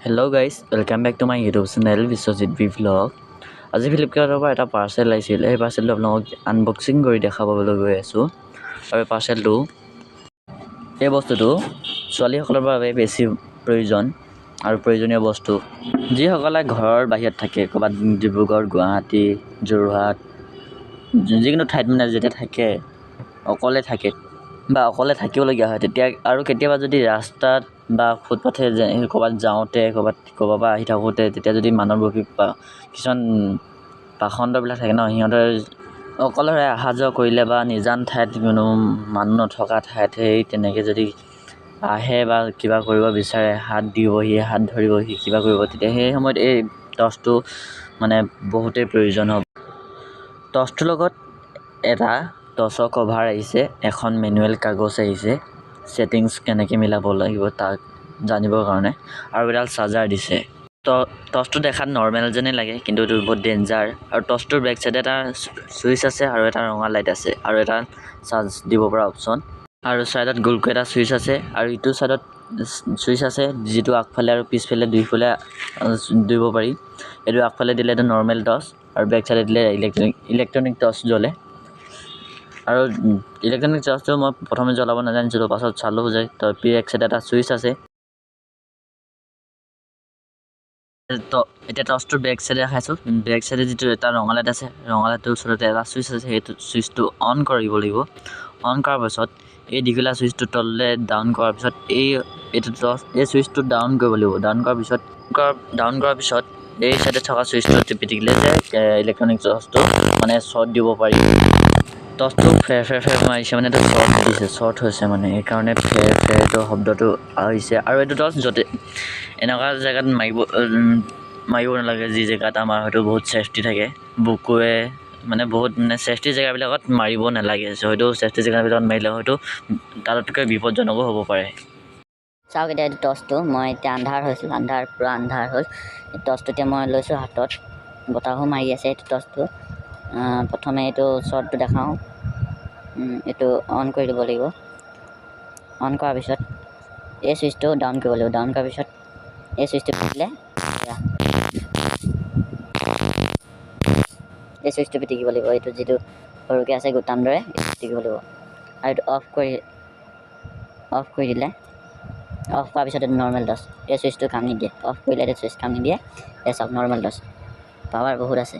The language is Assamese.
Hello guys, welcome back to my YouTube channel Biswajit B vlog. আজি ফ্লিপকাৰ্টৰ পৰা এটা পাৰ্চেল আহিছিল। এই পাৰ্চেলটো আপোনালোকক আনবক্সিং কৰি দেখাবলৈ গৈ আছোঁ। আৰু পাৰ্চেলটো, এই বস্তুটো ছোৱালীসকলৰ বাবে বেছি প্ৰয়োজন আৰু প্ৰয়োজনীয় বস্তু। যিসকলে ঘৰৰ বাহিৰত থাকে, ক'ৰবাত ডিব্ৰুগড়, গুৱাহাটী, যোৰহাট, যিকোনো ঠাইত মানে যেতিয়া থাকে, অকলে থাকে বা অকলে থাকিবলগীয়া হয়, তেতিয়া আৰু কেতিয়াবা যদি ৰাস্তাত বা ফুটপাথে ক'ৰবাত যাওঁতে, ক'ৰবাত ক'ৰবাৰ পৰা আহি থাকোঁতে, তেতিয়া যদি মানৱৰূপী কিছুমান পাষণ্ডবিলাক থাকে ন, সিহঁতে অকলশৰে অহা যোৱা কৰিলে বা নিজান ঠাইত, কোনো মানুহ নথকা ঠাইত সেই তেনেকৈ যদি আহে বা কিবা কৰিব বিচাৰে, হাত দিবহি, হাত ধৰিবহি, কিবা কৰিব, তেতিয়া সেই সময়ত এই টৰ্চটো মানে বহুতেই প্ৰয়োজন হ'ব। টৰ্চটোৰ লগত এটা টৰ্চৰ কভাৰ আহিছে, এখন মেনুৱেল কাগজ আহিছে, ছেটিংছ কেনেকৈ মিলাব লাগিব তাক জানিবৰ কাৰণে, আৰু এডাল চাৰ্জাৰ দিছে। টৰ্চটো দেখাত নৰ্মেল যেনেই লাগে, কিন্তু এইটো বহুত ডেঞ্জাৰ। আৰু টৰ্চটোৰ বেক চাইডে এটা চুইচ আছে আৰু এটা ৰঙা লাইট আছে আৰু এটা চাৰ্জ দিব পৰা অপশ্যন, আৰু ছাইডত গোলকৈ এটা চুইচ আছে আৰু ইটো ছাইডত চুইচ আছে, যিটো আগফালে আৰু পিছফালে দুইফালে দিব পাৰি। এইটো আগফালে দিলে এইটো নৰ্মেল টৰ্চ আৰু বেক চাইডে দিলে ইলেক্ট্ৰনিক টৰ্চ জ্বলে। আৰু ইলেক্ট্ৰনিক টৰ্চটো মই প্ৰথমে জ্বলাব নাজানিছিলোঁ, পাছত চালোঁ যে বেক চাইডে এটা চুইচ আছে। এতিয়া টৰ্চটোৰ বেক চাইডে দেখাইছোঁ। বেক চাইডে যিটো এটা ৰঙা লাইট আছে, ৰঙা লাইটটোৰ ওচৰতে এটা চুইচ আছে, সেইটো চুইচটো অন কৰিব লাগিব। অন কৰাৰ পাছত এই দীঘলীয়া চুইচটো তললৈ ডাউন কৰাৰ পিছত এইটো টৰ্চ, এই চুইচটো ডাউন কৰিব লাগিব। ডাউন কৰাৰ পিছত এই চাইডে থকা চুইচটো টিপি দিলে যে ইলেক্ট্ৰনিক টৰ্চটো মানে শ্বৰ্ট দিব পাৰি। টৰ্চটো ফেৰ ফেৰ ফেৰ মাৰিছে, মানে এইটো শ্বৰ্ট দিছে, শ্বৰ্ট হৈছে, মানে সেইকাৰণে ফেৰ ফেৰটো শব্দটো আহিছে। আৰু এইটো টৰ্চ য'তে এনেকুৱা জেগাত মাৰিব মাৰিব নালাগে, যি জেগাত আমাৰ হয়তো বহুত ছেফটি থাকে, বুকুৱে মানে বহুত মানে ছেফটি জেগাবিলাকত মাৰিব নালাগে। হয়তো ছেফটি জেগাবিলাকত মাৰিলে হয়তো তাতোতকৈ বিপদজনকো হ'ব পাৰে। চাওক এতিয়া এইটো টৰ্চটো মই এতিয়া আন্ধাৰ হৈছিল, আন্ধাৰ, পূৰা আন্ধাৰ হ'ল। এই টৰ্চটো এতিয়া মই লৈছোঁ হাতত, বতাহো মাৰি আছে। এইটো টৰ্চটো প্ৰথমে এইটো শ্বৰ্টটো দেখাওঁ। এইটো অন কৰি দিব লাগিব। অন কৰাৰ পিছত এই চুইচটো ডাউন কৰিব লাগিব। ডাউন কৰাৰ পিছত এই চুইচটো পিটিলে, এই চুইচটো পিটিকিব লাগিব। এইটো যিটো সৰুকৈ আছে গুটাম দৰে, এইটো পিটিকিব লাগিব। আৰু এইটো অফ কৰি দিলে, অফ কৰাৰ পিছত এইটো নৰ্মেল টৰ্চ, এই চুইচটো কাম নিদিয়ে। অফ কৰিলে এইটো চুইচ কাম নিদিয়ে। এই চাওক, নৰ্মেল টৰ্চ, পাৱাৰ বহুত আছে।